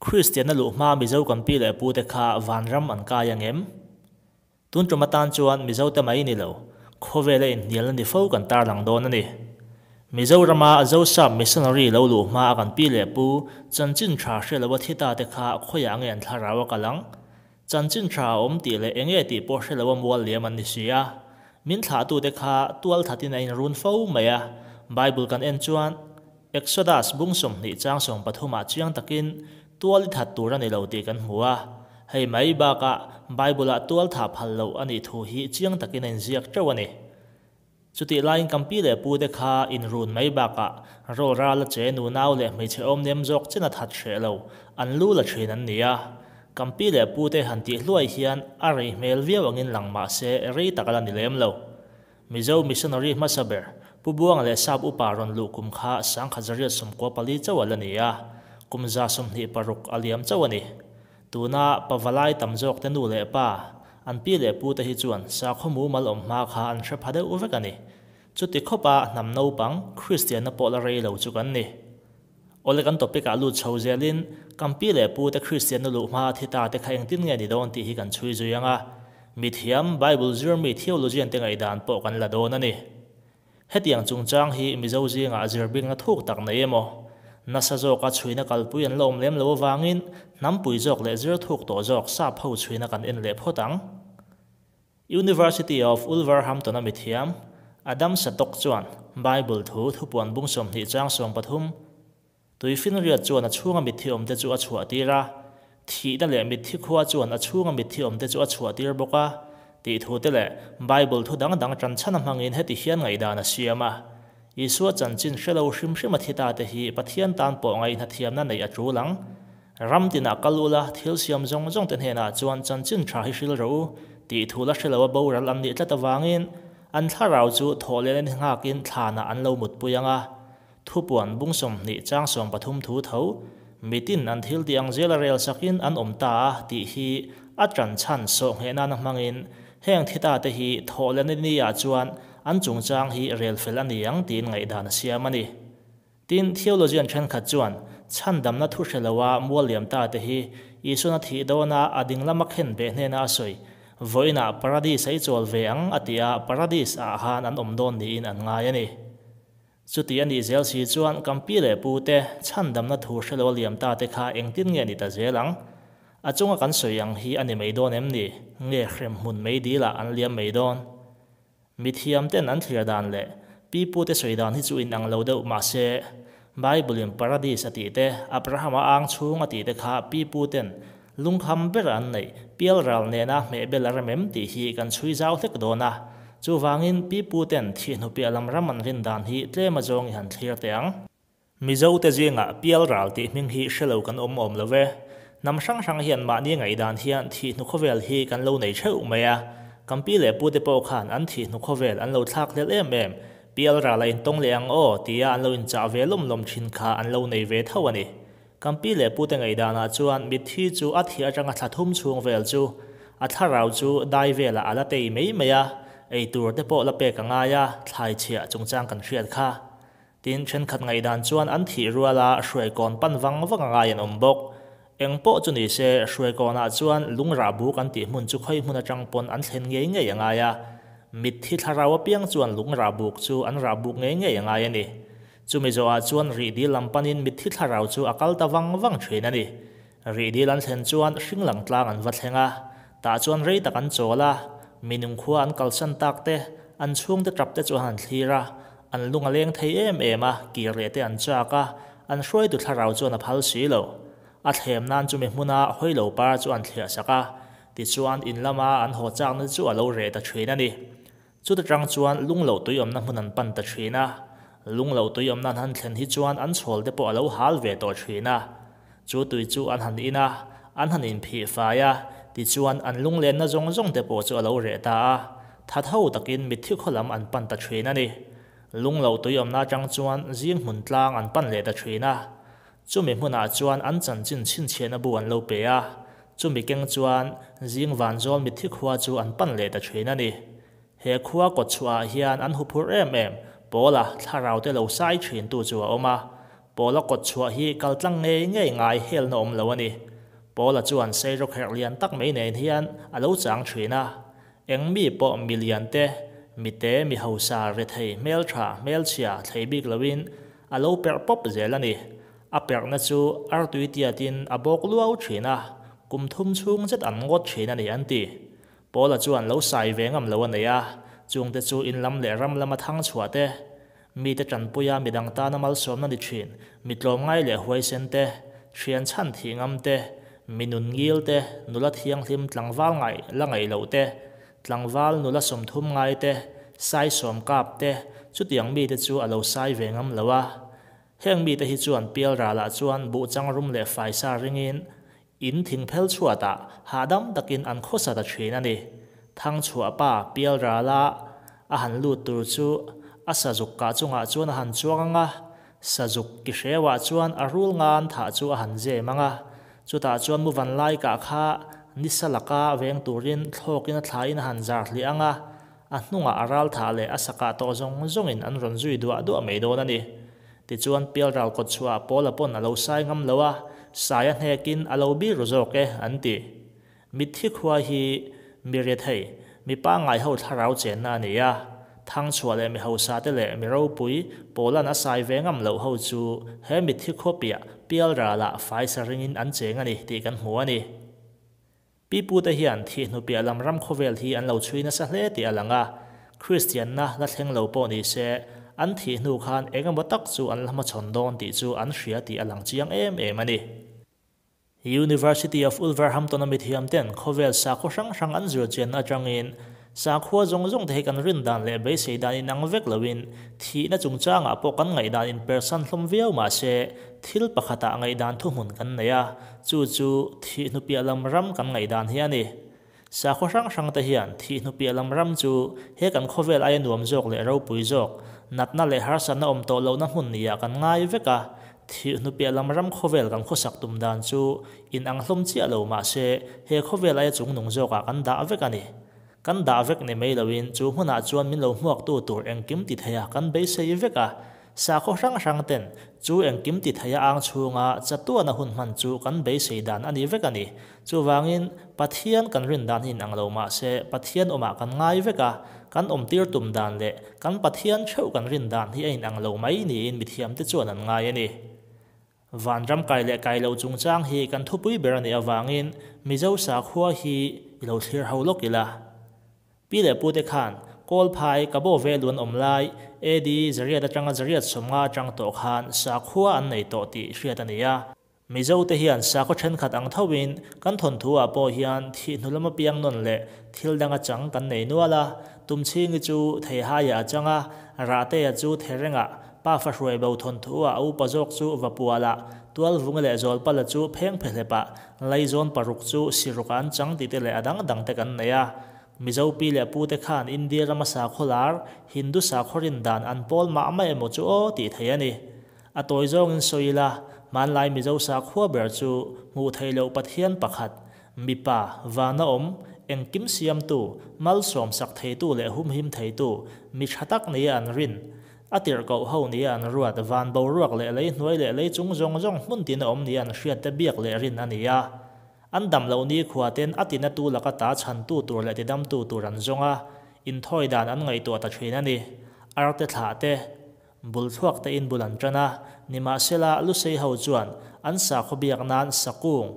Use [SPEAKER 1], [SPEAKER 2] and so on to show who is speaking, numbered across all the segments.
[SPEAKER 1] Kristianna luh hmaa Mizo kan pi leh pute kha vanram an kai ang em? Tun tum atan chuan Mizote mai ni lo, khawvela inhnialna ni fo kan tarlang dawn a ni. Mizorama Zosap missionary lo luh hmaa kan pi leh pu chanchin tha hre loa thi ta te kha khawiah nge an thlarau a kal ang? Chanchin tha a awm tih leh enge tih pawh hre loa mual liam an ni si a. Min thlahtute kha tualthatin a inrun fo mai a, Bible kan en chuan, Exodus bung 20 chang 13 ah chiang takin tual i that tur a ni lo tih kan hmu a. Hei mai bakah Bible ah tual thah phal loh a nih thu hi chiang takin a inziak teuh a ni. Chutih laiin kan pi leh pu te kha inrun mai bakah rawlral a che nunau leh hmeichhe awm nem zawk chen a that hreh lo an lu la thin an ni a. Kan pi leh pu te han tih hluai hian a rei hmel viau angin lang mah se rei tak a la ni lem lo. Mizo missionary hmasa ber, Pu Buanga leh Sap upa rawn luh kum kha 1994 chauh a la ni a, kum 26 a liam chauh a ni. Tuna pavalai tam zawk te nu leh pa, an pi leh pu te hi chuan sakhaw mumal awm hma kha an hre pha deuh vek a ni. Chuti khawpa hnam naupang, Kristianna pawh la rei lo chu kan ni. Awle kan topic ah lut chho zelin kan pi leh pu te Kristianna luh hma a thi ta te kha engtin nge ni dawn tih hi kan chhui zui ang a, mithiam, Bible zir mi theologian te ngaihdan pawh kan la dawn a ni. Hetiang chungchang hi Mizo zingah zir bikna thuk tak nei emaw, nasa zawka chhuina kalpui an la awm lem lo avangin hnampui zawk leh zir thuk tawh zawk sap ho chhuina kan en leh phawt ang. University of Wolverhampton-a mithiam, Adam Shattock chuan Bible thu thupuan bung 20 chang 13, Tuifinriat chuan a chhunga mitthi awmte chu a chhuahtir a, thihna leh mitthi khua chuan a chhunga mitthi awmte chu a chhuahtir bawk a, tih thute leh Bible thu dang dang ṭanchhan a hmangin heti hian ngaihdan a siam a. Isua chanchin hre lo hrim hrim a thi ta te hi Pathian tan pawh ngaihna thiamna neih a ṭul ang. Ram tinah kal ula, thil siam zawng zawng te hnenah chuan chanchin tha hi hril rawh u, tih thu la hre lo a boral an nih tlat avangin an thlarau chu thawh leh na nghakin thlanah an lo mutpui ang a. Thupuan bung 20 chang 13 thu tho, mitin an thil tih ang zela rel sakin an awm ta a tih hi a ṭanchhan sawh ngheh nana hmangin heng thi ta te hi thawh leh na ni ah chuan an chungchang hi rel fel a ni ang tiin ngaihdan a siam a ni. Tin, theologian thenkhat chuan chhandamna thu hre loa mual liam ta te hi Isuan a thih dawna a ding lama khen beh hnena a sawi, Vawiinah Paradis a i chawl ve ang a ti a, Paradis ah khan an awm dawn niin an ngai a ni. Chuti a nih zel si chuan kan pi leh pu te chhandamna thu hre loa liam ta te kha engtin nge ni ta zel ang? A chunga kan sawi ang hi a ni mai dawn em ni? Nge hremhmun meidilah an liam mai dawn? Mithiam ten an thlir dan leh pi pute sawi dan hi chu inang lo deuh mah se, Bible-in Paradis a tih te, Abraham-a ang chhung a tih te kha pi puten lungkham ber an neih pialral nena hmehbel a rem em tih hi kan chhui zau hlek dawn a. Chuvangin pi puten thihnu piah lam ram an rin dan hi tlem a zawng i han thlir teh ang. Mizote zingah pialral tih hming hi hre lo kan awm awm lo ve. Hnam hrang hrang hian mahni ngaihdan hian thihnu khawvel hi kan lo nei theuh mai a. Kan pi leh pute pawh khan an thihnu khawvel an lo thlak hlel em em. Pialral a intawng leh ang aw tia an lo inchah ve lawm lawm thin kha an lo nei ve tho a ni. Kan pi leh pute ngaihdanah chuan mitthi chu a thih atanga thla thum chhung vel chu a thlarau chu dai velah a la tei mai mai a, eitur te pawh la pek a ngai a, thlaichhiah chungchang kan hriat kha. Tin, thenkhat ngaihdan chuan an thih ruala hruaikawn pan vang vang a ngai an awm bawk. Eng pawh chu ni se, hruaikawnah chuan lung rah buk an tih hmun chu khawi hmun atang pawn an thlen ngei ngei a ngai a. Mitthi thlarau apiang chuan lung rah buk chu an rah buk ngei ngei a ngai a ni. Chumi zawhah chuan rihdil lam panin mitthi thlarau chu a kal ta vang vang thin a ni. Rihdil an thlen chuan hring lang tlang an va thleng a, tah chuan rei tak an chawl a, minung khua an kalsan tak te, an chhungte tap te chu an han thlir a, an lung a leng thei em em a, kir leh te an chak a, an hruaitu thlarau chuan a phal si lo. A thlem nan chumi hmuna hawi lo par chu an thliah sak a, tichuan in lama an haw chakna chu a lo reh ta thin a ni. Chuta tang chuan lung loh tui awmna hmun an pan ta thin a, lung loh tui awmna an han thlen hi chuan an chhawl te pawh a lo hal ve tawh thin a. Chu tui chu an han in a, an han inphih fai a, tichuan an lunglenna zawng zawng te pawh chu a lo reh ta a, that ho takin mitthi khaw lam an pan ta thin a ni. Lung loh tui awmna atang chuan zing hmun tlang an pan leh ta thin a. Chumi hmunah chuan an chanchin chhinchhiahna bu an lo pe a, chumi keng chuan zing vanzawl mitthi khua chu an pan leh ta thin a ni. He khua kawtchhuahah hian an huphurh em em, Paula thlarau te lo sai thintu chu a awm a. Pawla kawtchhuah hi kaltlang ngei ngei ngai helna awm lo a ni. Pawla chuan seirawkherh lian tak mai nen hian a lo chang thin a. Eng mi pawh mi lian te, mi te, mi hausa, rethei, hmeltha, hmelchhia thlei bik loin a lo perh pawp zel a ni. A perhna chu artui tiatin a bawk luau thin a, kum thum chhung zet an ngawt thin a ni an ti. Pawla chuan lo sai ve ngam lo a nei a, chungte chu in lam leh ram lama thang chhuah te, mite tanpuia midang tana malsawmna ni thin, mi tlawmngai leh huaisen te, thian chhan thih ngam te, mi nun ngil te, nula thianghlim tlangval ngai la ngaih loh te, tlangval nula 30 ngai te, sai sawm kap te, chutiang mite chu a lo sai ve ngam lo a. Heng mite hi chuan pialralah chuan buh changrum leh faisa ringin in thing phel chhuatah hahdam takin an khawsa ta thin a ni. Thangchhuah pa pialrala a han lut tur chu a sazuk kah chungah chuan a han chuang ang a, sazuk ki hreuah chuan a rul ngan thah chu a han zem ang a. Chutah chuan muvan lai kah kha nisa laka veng turin thlawkin a thlain a han zar hliah ang a, a hnungah a ral thah leh a sakah tawh zawng zawngin an rawn zui duah duah mai dawn a ni. Tichuan pialral kawtchhuah Pawla pawn a lo sai ngam lo a, sai a hnekin a lo bir ru zawk e an ti. Mitthi khua hi mi rethei, mi pangngai ho thlarau chenna a ni a. Thangchhuah leh mi hausa te leh mi ropui Pawla'n a sai ve ngam loh ho chu he mitthi khua piah pialralah faisa ringin an cheng a ni tih kan hmu a ni. Pipute hian thih hnu piah lam ram khawvel hi an lo chhui nasa hle tih a lang a, Kristianna la thleng lo pawh ni se, an thih hnu khan eng emaw tak chu an la hmachhawn dawn tih chu an hria tih a lang chiang em em a ni. University of Wolverhampton-a mithiamten khawvel sakhaw hrang hrang an zir chianna atangin sakhua zawng zawng te hi kan rin dan leh beisei dan inang vek loin thihna chungchangah pawh kan ngaihdan inpersan hlawm viau mah se thil pakhatah ngaihdan thuhmun kan nei a, chu chu thih hnu piah lam ram kan ngaihdan hi a ni. Sakhaw hrang hrang te hian thih hnu piah lam ram chu he kan khawvel aia nuam zawk leh ropui zawk, natna leh harsatna awm tawh lohna hmun niah kan ngai vek a, thih hnu piah lam ram khawvel kan khawsak tum dan chu inang hlawm chiah lo mah se he khawvel aia chungnung zawkah kan dah vek a ni. Kan dah vek ni mai loin chu hmunah chuan min lo hmuaktu tur engkim ti thei a kan beisei vek a, sakhaw hrang hrang ten chu engkim ti thei a ang chhunga chatuana hun hman chu kan beisei dan a ni vek a ni. Chuvangin Pathian kan rin dan hi inang lo mah se Pathian awmah kan ngai vek a, kan awmtir tum dan leh kan Pathian theuh kan rin dan hi a inang lo mai niin mithiamte chuan an ngai a ni. Vanram kai leh kai loh chungchang hi kan thupui ber a nih avangin Mizo sakhua hi i lo thlir ho lawk ila. Pi leh pute khan Kawlphai, Kabaw velu an awm lai, AD zariat atanga zariat 50 atang tawh khan sakhua an nei tawh tih hriat a ni a. Mizote hian sakhaw thenkhat ang thoin kan thawnthu ah pawh hian thih hnu lama piang nawn leh thil danga chang kan nei nual a. Tumchhingi chu Theihaiah a chang a, Rahtea chu Therengah, Pa fa hruai bo thawnthu ah a upa zawk chu Vapualah, Tualvunga leh Zawlpala chu Phengphehlepah, Laizawn paruk chu Sirukah an chang tih te leh a dang dang te kan nei a. Mizo pi leh pute khan India rama sakhaw lar, Hindu sakhaw rin dan an pawl mah mah emaw chu aw tih theih a ni. A tawi zawngin sawi ila, hmanlai Mizo sakhua ber chu hmuh theih loh Pathian pakhat, mipa, vana awm, engkim siamtu, malsawm sak theitu leh humhim theitu, mi tha tak nia an rin, a tirhkoh ho nia an ruat, van boruak leh lei hnuai leh lei chung zawng zawng hmun tina awm nia an hriat te biak leh rin a ni a. An dam loh nikhua ten a tinatu laka ta chhantu tur leh tidamtu tur an zawng a, inthawi dan an ngaihtuah ta thin a ni. Arte thlah te, bul thluak te in bul an tan a, nimahsela Lusei ho chuan an sakhaw biak nan sakung,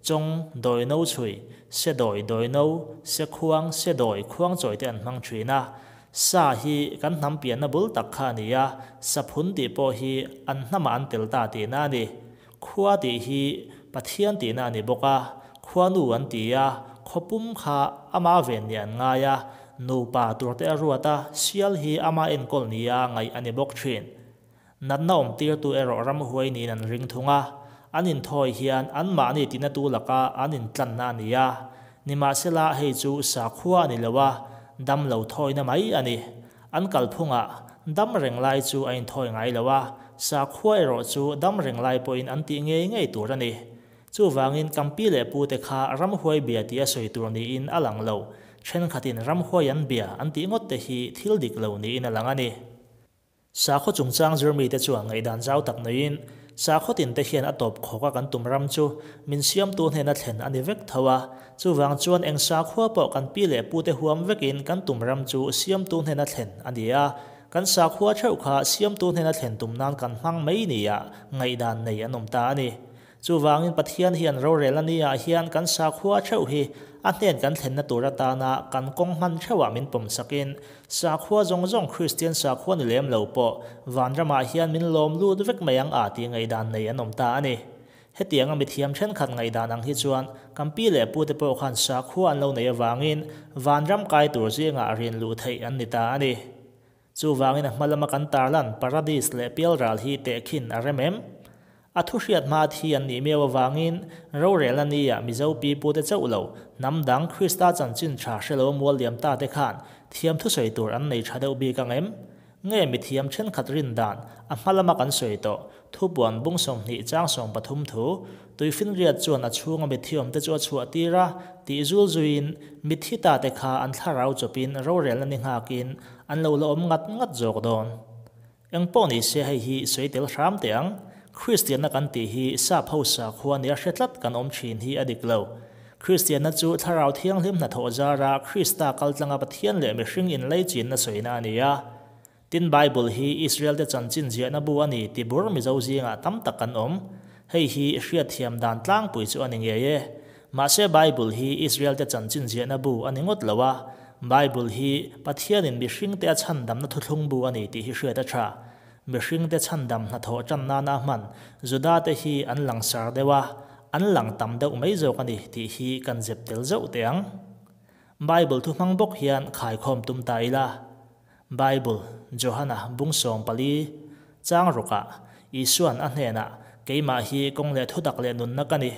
[SPEAKER 1] chawng, dawi no chhui, se dawi dawi no, se khuang, se dawi khuang chawi te an hmang thin a. Sa hi kan hnam pianna bul tak kha a ni a, saphun tih pawh hi an hnamah an tel ta tihna a ni. Khua tih hi Pathian tihna a ni bawk a, khuanu an ti a, khawpum kha ama ven nih an ngai a, nupa turte a ruat a, sial hi ama enkawl nia ngaih a ni bawk thin. Natna awm tirtu erawh ramhuai niin an ring thung a, an inthawi hian anmahni tinatu laka an intlanna a ni a. Nimahsela hei chu sakhua a ni lo a, dam lo thawina mai a ni. An kalphungah dam reng lai chu a inthawi ngai lo a, sakhua erawh chu dam reng lai pawhin an tih ngei ngei tur a ni. Chuvangin kan pi leh pute kha ramhuai bia tih a sawi tur niin a lang lo, thenkhatin ramhuai an bia an tih ngawt te hi thil dik lo niin a lang a ni. Sakhaw chungchang zirmite chuan ngaihdan zau tak neiin Sakhaw tinte hian a tawp khawka kan tum ram chu min siamtu hnena thlen a ni vek tho a, chuvang chuan eng sakhua pawh kan pi leh pute huam vekin kan tum ram chu siamtu hnena thlen a ni a, kan sakhua theuh kha siamtu hnena thlen tum nan kan hmang mai nia ngaihdan nei an awm ta a ni. Chuvangin Pathian hian rorel a nia hian kan sakhua theuh hi a hnen kan thlenna tur atana kan kawng hman theuhah min pawm sakin sakhua zawng zawng Kristian sakhua ni lem lo pawh vanramah hian min lawm lut vek mai ang a tih ngaihdan nei an awm ta a ni. Hetianga mithiam thenkhat ngaihdan ang hi chuan kan pi leh pute pawh khan sakhua an lo nei avangin vanram kai tur zingah rin luh theih an ni ta a ni. Chuvangin a hma lama kan tarlan Paradis leh Pialral hi tehkhin a rem em? A thu hriat hma thi an nih miau avangin rorelna nia Mizo pi pute chauh lo, hnam dang Krista chanchin tha hre lo mual liam ta te khan thiam thusawi tur an nei tha deuh bik ang em? Nge mithiam thenkhat rin dan a hma lama kan sawi tawh thupuan bung 20 chang 13 thu tuifinriat chuan a chhunga mithiam te chu a chhuah tir a tih zul zuiin mithi ta te kha an thlarau chawpin rorelna ni nghakin an lo la awm ngat ngat zawk dawn. Eng pawh ni se hei hi sawi tel hram teh ang. Kristianna kan tih hi sap ho sakhua nia hre tlat kan awm thin hi a dik lo. Kristianna chu thlarau thianghlim hnathawh zara Krista kaltlanga Pathian leh mihring inlaichinna sawina a ni a. Tin Bible hi Israel te chanchin ziahna bu a ni ti bur Mizo zingah tam tak kan awm. Hei hi hriatthiam dan tlangpui chu a ni ngei e. Mahse Bible hi Israel te chanchin ziahna bu a ni ngawt lo a. Bible hi Pathianin mihring te a chhandamna thuthlung bu a ni tih hi hriat a tha. Mihring te chhandam hnathawh tan nana hman Juda te hi an langsar deuh a, an lang tam deuh mai zawk a ni tih hi kan zep tel zauh teh ang. Bible thu hmang bawk hian khaikhawm tum ta ila. Bible, Johana bung 14 chang rukah Isuan a hnenah keimah hi kawng leh thutak leh nunna ka ni.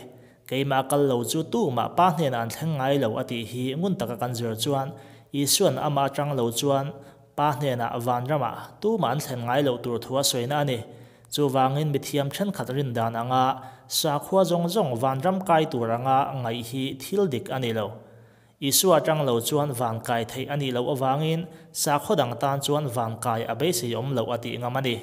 [SPEAKER 1] Keimah kal lo chu tumah pa hnenah an thleng ngai lo a tih hi ngun taka kan zir chuan Isuan amah atang lo chuan pa hnenah vanramah tumah an thlen ngai lo tur thu a sawina a ni. Chuvangin mithiam thenkhat rin dan anga sakhua zawng zawng vanram kai tur anga ngaih hi thil dik a ni lo. Isua atang lo chuan van kai theih a nih loh avangin sakhaw dang tan chuan van kai a beisei awm loh a tih ngam a ni.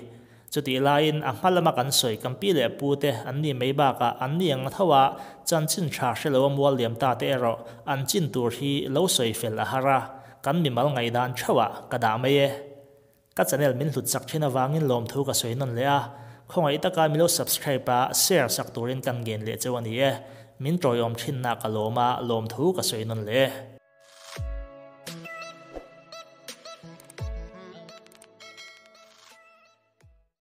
[SPEAKER 1] Chutih laiin a hma lama kan sawi kan pi leh pute an ni mai bakah an ni ang tho a chanchin tha hre lo a mual liam ta te erawh an chin tur hi lo sawi fel a har a, kan mimal ngaihdan theuhah ka dah mai e. Ka channel min hlut sak thin avangin lawmthu ka sawi nawn leh a, khawngaih taka mi lo subscribe a share sak turin kan ngen leh cheu a ni e. Min tawiawm thinna ka lawm a lawmthu ka sawi nawn leh e.